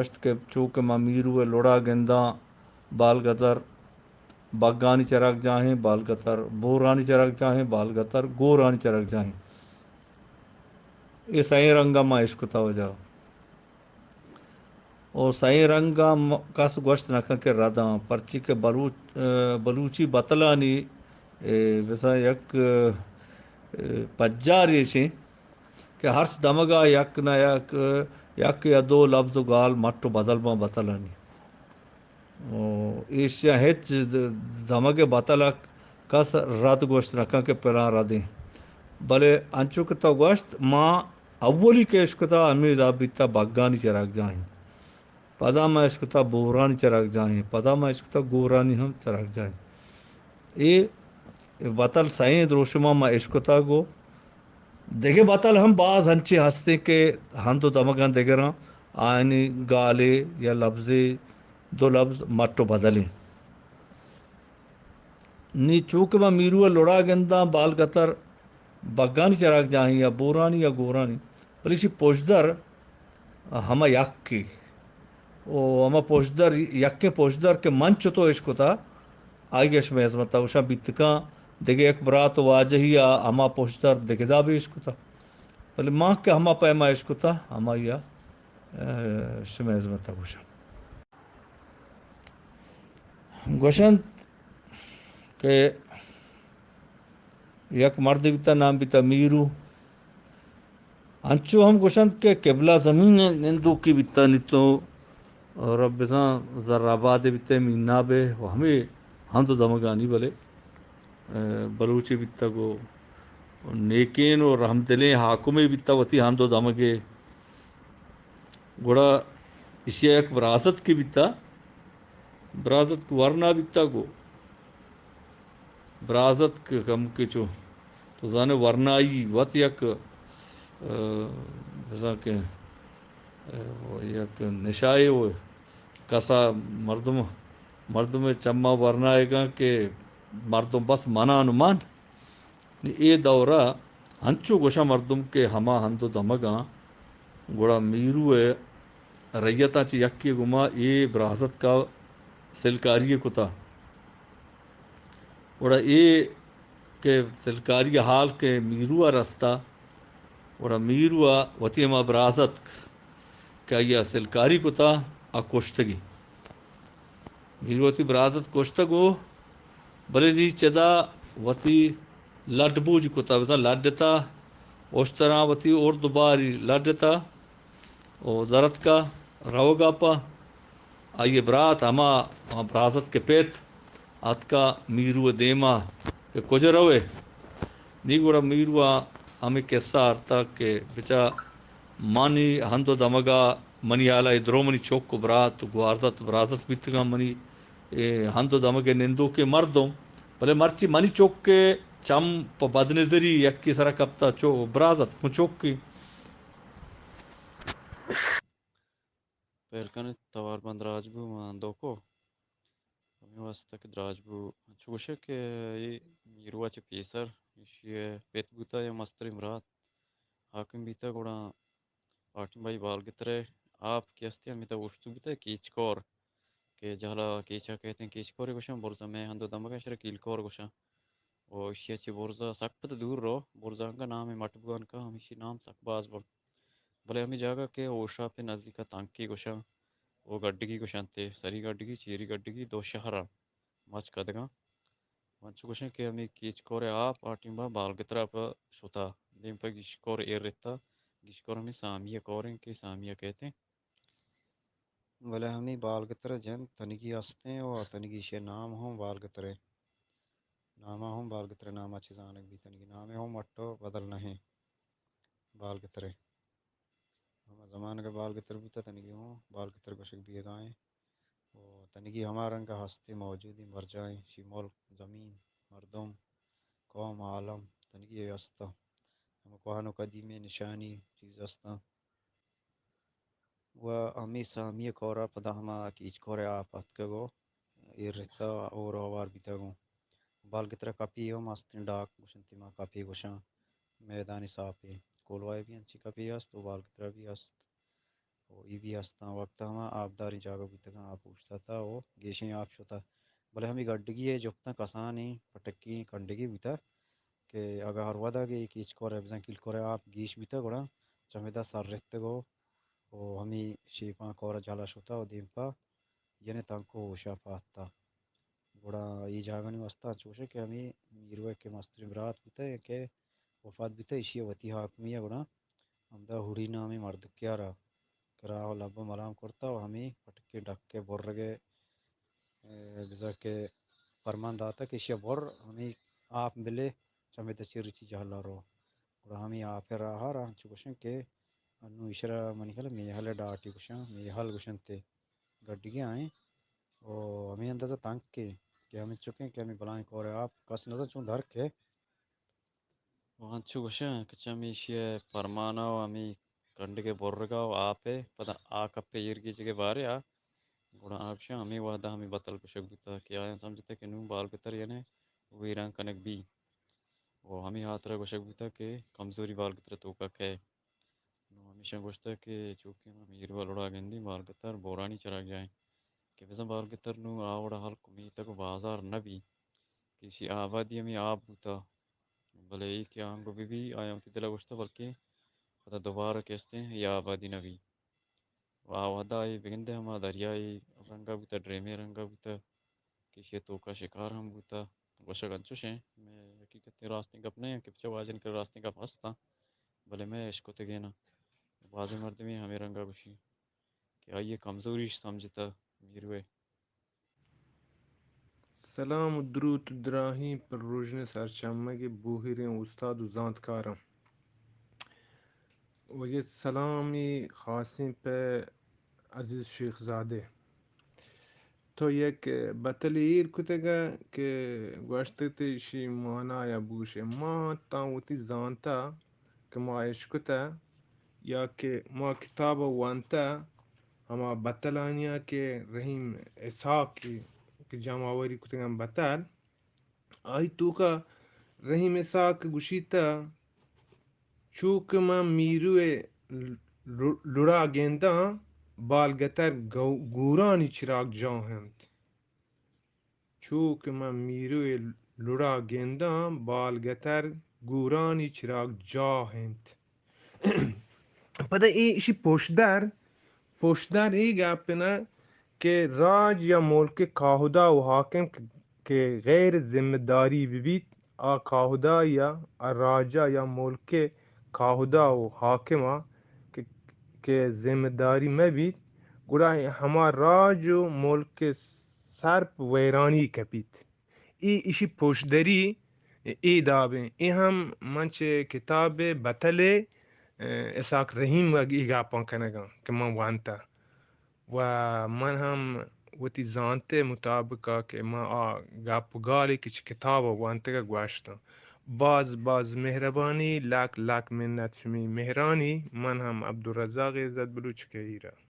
گوشت کہ چو کہ ما میرو ءِ لڑا گنداں، بالگتر بگانی چراگ جاہیں، بالگتر بورانی چراگ جاہیں، بالگتر گورانی چراگ جاہیں۔ اے سئیں رنگ ءَ ما اشکتا وجہ۔ او سئیں رنگ ءَ م-، کس گوشت نہ کن کہ رداں، پرچی کہ بلوچ، ءَ، بلوچی بتلانی، اے، بزاں یک، اے، پجار ایشیں کہ ہرچ دمگ ءَ یک نہ یک، یک یا دو لبز و گال مٹ و بدل باں بتلانی۔ او ایشی ءَ ہچ د-، دمگ ءِ بتل ءَ کس رد گوشت نہ کن کہ پلان ردیں۔ بلے انچو کہ تو گوشت، ما اولی کہ اشکتا ہمے حساب بیتا بگانی چراگ جاہیں۔ پدا ما اشکتا بورانی چراگ جاہیں۔ پدا ما اشکتا گورانی ہم چراگ جاہیں۔ اے بتل سئیں دروشماں ما اشکتا گو۔ دگہ بتل ہم باز ہنچیں ہستیں کہ ہند و دمگاں دگراں، آیانی گالے یا لبزے، دو لبز مٹ و بدلیں۔ نی چو کہ ما میرو ءِ لڑا گنداں، بالگتر بگانی چراگ جاہیں یا بورانی یا گورانی، بلے ایشی پژدر ہما یکے۔ او ہما پژدر، یکیں پژدر کہ من چتو اشکتا، آئی ءَ شمئے ہزمت ءَ گوشاں، بیت کاں دگہ یک برات و واجہی ءَ ہما پژدر دگہ دابے اشکتا۔ بلے ما کہ ہما پیما اشکتا، ہمائی ءَ، اے، شمئے ہزمت ءَ گوشاں۔ گوشنت کہ یک مردے بیتا، نام بیتا میرو۔ انچو ہم گوشنت کہ قبلہ زمین ءِ نندوکے بیتا، نی تو رب بزاں زر آباد ءِ بیتا، میناب ءِ و ہمے ہند و دمگانی، بلے، اے، بلوچے بیتگ و نیکین و رحمدلیں حاکمے بیتا وتی ہند و دمگ ءِ۔ گڑا ایشی ءَ یک برازتکے بیتا، برازتک ورنا بیتا گو۔ برازتک کمکے چو، تو زانے ورنائی وت یک، ءَ، بزاں کہ، ءَ، یک نشائے و کسا مردم، مردم چما ورنائیگاں کہ مردم بس منان و من۔ نی اے دور ءَ انچو گوشاں مردم کہ ہما ہند و دمگاں، گڑا میرو ءِ رعیتاں چہ یکے گوما اے برازتک ءَ سلکاری ءَ کتا۔ گڑا اے کہ سلکاری ءِ حال کہ میرو ءَ رستا، گڑا میرو ءَ وتی ہما برازتک کہ آئی ءَ سلکاری کتا، آ کشتگی۔ میرو وتی برازتک کشتگ و بلے زی چدا وتی لڈ بوج کتا، بزاں لڈتا، اشتراں وتی ارد و باری لڈتا و درتکا روگا پا آئی برات ہما، ہما برازتک ءِ پت اتکا میرو ءِ دیما کہ کجا روئے؟ نی گڑا میرو ءَ ہمے قصہ آرتا کہ بچا منی ہند و دمگا منی ہیالا اے درو منی چک و برات و گوارزت برازت بیتگاں، منی، اے، ہند و دمگ ءِ نندوکیں مردم، بلے مرچی منی چک ءِ چم پہ بدنظری یکے سرا کپتا، چو برازت گوں چکے۔ پہل کنیں توار بند راج بو ماں دوکو۔ ہمے واسطہ کہ دراج بو، انچو گوشے کہ اے میروا چہ پیسر ایشی ءِ پت بوتا یا مستریں برات حاکم بیتا، گڑا پارٹی بائی بالگتر ءِ آپ کہ استی ہمیتا اوشتو بیتا کیچ کور، کہ جہلا کیچا کہتیں کیچ کورے گوشاں، برزا مئے ہند و دمگا شرا کیل کور گوشاں۔ و ایشی ءَ چہ برزا سک پد دور رو، برزا انگا نام مٹ بوان کا، ہمیشی نام سک باز بنت۔ بلے ہمے جاگہ کہ ہوشاپ ءِ نزیکا تنکے گوشاں، و گڈگی گوشنتے، سری گڈگی، چیری گڈگی، دو شہراں مچ کدگاں۔ انچو گوشاں کہ ہمے کیچ کور ءِ آپ آ ٹیمبا بالگترا پہ شتا، دیم پہ گیشکور ایر رتا، گیشکور ہمے سامی ءِ کوریں کہ سامی ءَ کہتیں۔ بلے ہمے بالگتر ءِ جند تنیگی استیں و تنیگی ایشی ءِ نام ہم بالگتر ءِ۔ نام ءَ ہم بالگتر ءِ نام ءَ چہ زانگ بیت، تنیگی نام ءَ ہم مٹ ءَ بدل نہ ایں بالگتر ءِ۔ ہما زمانگ ءَ بالگتر بوتہ، تنیگی ہم بالگتر گوشگ بیگا ایں۔ و تنیگی ہما رنگ ءَ ہستیں، موجودیں، برجاہیں، شی ملک، زمین، مردم، قوم، عالم، تنیگی ءَ ہستہ۔ ہما کوہن و قدیمیں نشانی چیز ہستاں۔ و ہمے سامی ءِ کور ءَ پدا ہما کیچ کور ءِ آپ اتکگ و ایر رتہ، ہور و ہوار بیتگ و بالگتر ءَ کپی ہم استیں، ڈاک گوشنتی، ما کپی گوشاں، میدانی ساپے، کولواہ ءَ بھی انچیں کپی است و بالگتر ءَ بھی است۔ و ای بھی ہستاں۔ وقت ہما آبداریں جاگہ بوتگاں، آپ اوشتاتا و گیشیں آپ شتا۔ بلے ہمے گڈگی ء جپتاں کسانیں پٹکیں کنڈگے بوتگ کہ اگاں ہر وہدا کہ اے کیچ کور ء بزاں کیل کور ء آپ گیش بوتگ گڑا چمیدا سر رتگ و، و ہمے شیپاں کور ء جہلا شتا و دیم پہ یعنی تنکو ہوشا پاتا۔ گڑا اے جاگہانی واسطہ انچو گوشاں کہ ہمے میروئے کہ مستریں برات بوتہ کہ وفات بوتہ، ایشی ء وتی حاکمی ء گڑا ہمدا ہڑی نامیں مردکے ء را کہ راہ و لب ء ملام کرتہ و ہمے پٹکیں ڈک ء برگ ء، اے، بزاں کہ پرمان داتہ کہ ایشی ء بر ہمے آپ بلے چمے دچی رچی جہلا رو۔ گڑا ہمے آپ ء راہ ء را انچو گوشاں کہ انوں ایشرا منی خیال ء میہل ء ڈاٹی گوشاں، میہل گوشنت۔ گڈگی آئیں۔ او ہمے اندازہ تنکیں کہ ہمے چکیں کہ ہمے بلائیں کور ء آپ کس نزان چون در کئے۔ و انچو گوشاں کہ چہ ہمیشی ء پرمانا و ہمے کنڈگ ء برگا و آپ ء پدا آ کپ ء ایرگیجگ ء بارے آ، گڑا آ گوشاں ہمے وہدا ہمے بتل گوشگ بوتہ کہ آیاں سمجھتہ کہ نوں بالگتر یعنی ویران کنگ بی۔ و ہمے ہاترا گوشگ بوتہ کہ کمزوری بالگتر توکا کئے۔ نوں ہمیشاں گوشتگ کہ چوکہ ما میرو ء لڑا گندیں بالگتر بورانی چراگ جاہیں کہ بزاں بالگتر نوں آ وڑا ہلک و میتگ و بازار نہ بی کہ ایشی آبادی ہمے آپ بوتہ، بلے اے کہ آنگو بہ بی آیاں وتی دل ء گوشتہ بلکیں پدا دوبارہ کہ استیں اے آبادی نہ بی۔ و آ وہدا اے بگندے ہما دریائی رنگا بوتہ، ڈریمے رنگا بوتہ۔ کہ ایشی ء توکا شکار ہم بوتہ۔ گوشگ انچوش انت، مئے حقیقت ء راستیں گپ نہ انت کہ بچہ واجہ کر راستیں گپ ہستاں، بلے مئے اشکتگین انت۔ بازیں مردمے ہمے رنگا گوشی کہ آئی ء کمزوریش سمجھتہ میرو ء۔ سلام و دروت و دراہیں پر روژن سرچمگ ء بوہیریں استاد و زانتکاراں۔ و یک سلامی خاصیں پہ عزیز شیخ زادے۔ تو یک بتلے ایر کتگ کہ گوشتگ تئی شی مانا یا بوشے۔ ما تاں وتی زانتا کہ ما اشکتہ یا کہ ما کتاب وانتہ ہما بتلانیا کہ رحیم اسحاق کہ جمع آوری کتگاں بتل، آئی توکا رحیم اسحاق گوشیتہ، چو کہ من میرو ء لڑا گنداں، بالگتر گو-، گورانی چراگ جاہ انت۔ چو کہ من میرو ء لڑا گنداں، بالگتر گورانی چراگ جاہ انت۔ پدا اے ایشی پشدر، پشدر اے گپ انت کہ راج یا ملک کاہدا و حاکم کہ، کہ غیر ذمہ داری ببیت، آ کاہدا یا آ راجا یا ملک کاہدا و حاکما کہ، کہ ذمہ داری مبیت، گڑا ہما راج و ملک سر پہ ویرانی کپیت۔ اے ایشی پشدری اے دابیں۔ اے ہم من چہ کتاب بتل ء اسحاق رحیم ء اے گپاں کنگاں کہ من وانتہ و من ہم وتی زانت ء مطابق ء کہ من آ گپ و گالے کہ چہ کتاب ء وانتگ ء گوشتاں۔ باز باز مہربانی، لک لک منت شمی مہرانی۔ من ہم عبدالرزاق عزت بلوچ کہیر ء۔